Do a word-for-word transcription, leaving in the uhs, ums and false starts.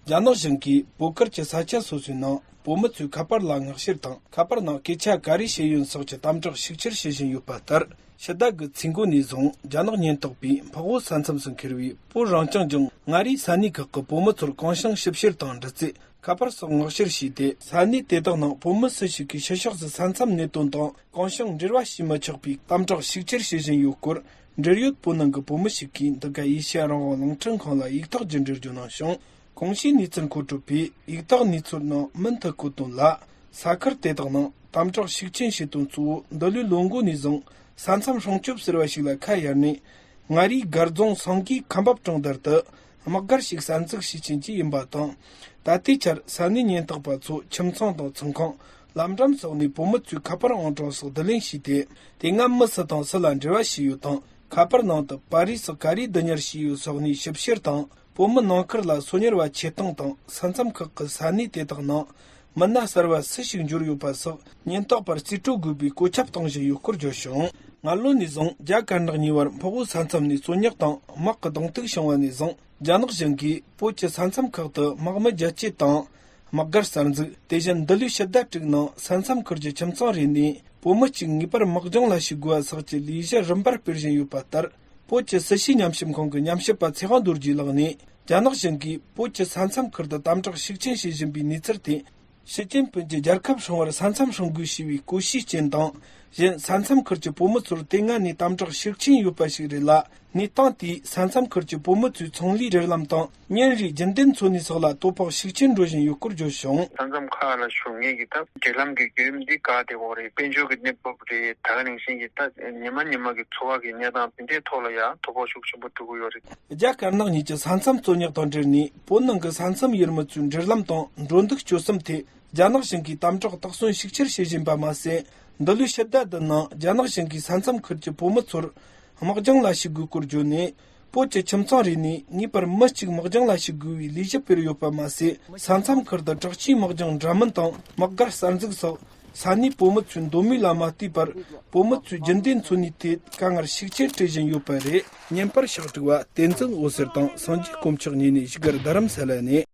རྒྱ་ནག་གཞུང་གིས་བོད་ཁུལ་གྱི་ས་ཆ་སོ་སོའི་ནང་བོད་མི་ཚོས་ཁ་པར་ལ་མངགས་བཤེར་དང་། ཁ་པར་ནང་སྐད་ཆ་ག་རེ་བཤད་ཡོད་སོགས་ཀྱི་དམ་དྲག་ཤུགས་ཆེར་བྱེད་བཞིན་ཡོད་པ་ལྟར། ཕྱི་ཟླ་དགུ་ཚེས་འགོ་ནས་བཟུང་རྒྱ་ནག་ཉེན་རྟོག་པས་འཕགས་བོད་ས་མཚམས་སུ་འཁེལ་བའི་བོད་རང་སྐྱོང་ལྗོངས་མངའ་རིས་ས་གནས་ཁག་གི་བོད་མི་ཚོར་གུང་སེང་ཞིབ་བཤེར་དང་འདྲི་རྩད། ཁ་པར་སོགས་མངགས་བཤེར་བྱས་ཏེ། ས་གནས་དེ་དག་ནང་བོད་མི་སུ་ཞིག་གིས་ཕྱི་ཕྱོགས་སུ་ས་མཚམས་གནད་དོན་དང་གུང་སེང་འབྲེལ་བ་བྱེད་མི་ཆོག་པའི་དམ་དྲག་ཤུགས་ཆེར་བྱེད་བཞིན་ཡོད་སྐོར། འབྲེལ་ཡོད་བོད་ནང་གི་བོད་མི་ཞིག་གིས་འདི་ག་ཨེ་ཤེ་ཡ་རང་དབང་རླུང་འཕྲིན་ཁང་ལ་ཡིག་ཐོག་བརྒྱུད་འབྲེལ་བརྗོད་གནང་བྱུང་། གོང་ཞུས་གནས་ཚུལ་མཁོ་སྤྲོད་པས་ཡིག་ཐོག་གནས་ཚུལ་ནང་མུ་མཐུད་བཀོད་དོན་ལ། ས་ཁུལ་དེ་དག་ནང་དམ་དྲག་ཤུགས་ཆེན་བྱེད་དོན་གཙོ་བོ་འདི་ལོའི་ལོ་འགོ་ནས་བཟུང་ས་མཚམས་སྲུང་སྐྱོབ་ཟེར་བ་ཞིག་ལ་ཁ་གཡར་ནས། མངའ་རིས་སྒར་རྫོང་སེང་གེའི་ཁ་འབབ་གྲོང་རྡལ་དུ་དམག་སྒར་ཞིག་གསར་འཛུགས་བྱེད་ཀྱིན་གྱི་ཡིན་པ་དང་། ད་ལྟའི་ཆར་ས་གནས་ཉེན་རྟོག་པ་ཚོ་ཁྱིམ་ཚང་དང་ཚོང་ཁང་། ལམ་འགྲམ་སོགས་ནས་བོད་མི་ཚོའི་ཁ་པར་ཨང་གྲངས་སོགས་བསྡུ་ལེན་བྱས་ཏེ། དེ་སྔ་མི་སུ་དང་སུ་ལ་འབྲེལ་བ་བྱས་ཡོད་དང་། ཁ་པར་ནང་དུ་པར་རིས་སོགས་ག་རེ་བསྡུ་ཉར་བྱས་ཡོད་སོགས་ནས་ཞིབ་བཤེར་དང་། བོད་མི་ནང་ཁུལ་ལ་སོ་ཉར་བ་ཆེད་གཏོང་དང་། ས་མཚམས་ཁག་གི་ས་གནས་དེ་དག་ནང་མི་སྣ་གསར་བ་སུ་ཞིག་འབྱོར་ཡོད་པ་སོགས་ཉེན་རྟོག་པར་རྩིས་སྤྲོད་དགོས་པའི་བཀོད་ཁྱབ་གཏོང་བཞིན་ཡོད་སྐོར་བརྗོད་བྱུང་། སྔ་ལོ་ནས་བཟུང་རྒྱ་དཀར་ནག་གཉིས་བར་འཕགས་བོད་ས་མཚམས་ནས་རྩོད་རྙོག་དང་དམག་གི་གདོང་ཐུག་བྱུང་བ་ནས་བཟུང་། རྒྱ་ནག་གཞུང་གིས་བོད་ཀྱི་ས་མཚམས་ཁག་ཏུ་དམག་མི་རྒྱ་སྐྱེད་དང་། དམག་སྒར་གསར་འཛུགས། དེ་བཞིན་འདི་ལོའི་ཕྱི་ཟླ་དྲུག་ནང་ས་མཚམས་ཁུལ་གྱི་ཁྱིམ་ཚང་རེ་ནས་བོད་མི་གཅིག་ངེས་པར་དམག་སྦྱོང་ལ་ཞུགས་དགོས་པ་སོགས་ཀྱི་ལས་གཞི་རིམ་པར་སྤེལ་བཞིན་ཡོད་པ་ལྟར། བོད་ཀྱི་སྲིད་བྱུས་ཉམས་ཞིབ་ཁང་གི་ཉམས་ཞིབ་པ་ཚེ་དབང་རྡོ་རྗེའི་ལག་ནས། རྒྱ་ནག་གཞུང་གིས་བོད་ཀྱི་ས་མཚམས་ཁུལ་དུ་དམ་དྲག་ཤུགས་ཆེན་བྱེད་བཞིན་པའི་གནས་ཚུལ་དེ། ཞི་ཅིན་ཕིན་གྱིས་རྒྱལ་ཁབ་སྲུང་བར་ས་མཚམས་སྲུང་དགོས་ཞེས་པའི་གོ་བྱས་རྐྱེན་དང་། གཞན་ས་མཚམས་ཁུལ་གྱི་བོད་མི་ཚོར་དེ་སྔ་ནས་དམ་དྲག་ཤུགས་ཆེན་ཡོད་པ་ཞིག་རེད་ལ། གནས་སྟངས་དེས་ས་མཚམས་ཁུལ་གྱི་བོད་མི་ཚོའི་ཚོང་ལས་འབྲེལ་ལམ་དང་། ཉིན་རེའི་རྒྱུན་ལྡན་འཚོ་གནས་སོགས་ལ་དོ་ཕོག་ཤུགས་ཆེན་འགྲོ་བཞིན་ཡོད་སྐོར་བརྗོད་བྱུང་། ས་མཚམས་ཁག་ལ་བཞུགས་མཁན་གྱི་ད་འབྲེལ་ལམ་གྱི་བརྒྱུད་རིམ་འདི་བཀག་བསྡད་ཡོད་རེད། དཔལ་འབྱོར་གྱི་གནས་བབ་རེད། ད་ག་ནང་བཞིན་གྱི་ད་ཉི་མ་ཉི་མ་གི་འཚོ་བ་གི་གནས་སྟངས་དེ་འདྲའི་ཐོག་ལ་ཡང་དོ་ཕོག་ཤུགས་ཆེན་པོ་འགྲོ་གི་ཡོད་རེད། རྒྱ་དཀར་ནག་གཉིས་ཀྱི་ས་མཚམས་རྩོད་རྙོག་དང་འབྲེལ་ནས། བོད་ནང་གི་ས་མཚམས་ཡུལ་མི་ཚོའི་འབྲེལ་ལམ་དང་འགྲོ་འདུག་སྤྱོད་གསུམ་ཐད། རྒྱ་ནག་གཞུང་གིས་དམ་དྲག་དོགས་ཟོན་ཤུགས་ཆེར་བྱེད་བཞིན་པ་མ་ཟད། འདི་ལོའི་ཕྱི་ཟླ་བདུན་ནང་རྒྱ་ནག་གཞུང་གིས་ས་མཚམས་ཁུལ་གྱི་བོད་མི་ཚོར་དམག་སྦྱོང་ལ་ཞུགས་དགོས་སྐོར་བརྗོད་ནས། བོད་ཀྱི་ཁྱིམ་ཚང་རེ་ནས་ངེས་པར་མི་གཅིག་དམག་སྦྱོང་ལ་ཞུགས་དགོས་པའི་ལས་གཞི་སྤེལ་ཡོད་པ་མ་ཟད། ས་མཚམས་ཁུལ་དུ་དྲག་ཆས་དམག་སྦྱོང་འདྲ་མིན་དང་དམག་སྒར་གསར་འཛུགས་སོགས། ས་གནས་བོད་མི་ཚོའི་འདོད་མོས་ལ་མ་ལྟོས་པར། བོད་མི་ཚོའི་རྒྱུན་ལྡན་འཚོ་གནས་ཐད་དཀའ་ངལ་ཤུགས་ཆེར་འཕྲད་བཞིན་ཡོད་པ་རེད། བརྙན་པར་ཕྱག་དྲུག་པ་བསྟན་འཛིན་འོད་ཟེར་དང་། སངས་རྒྱས་དཀོན་མཆོག་གཉིས་ནས་བཞུགས་སྒར་རྡ་རམ་ས་ལ་ནས།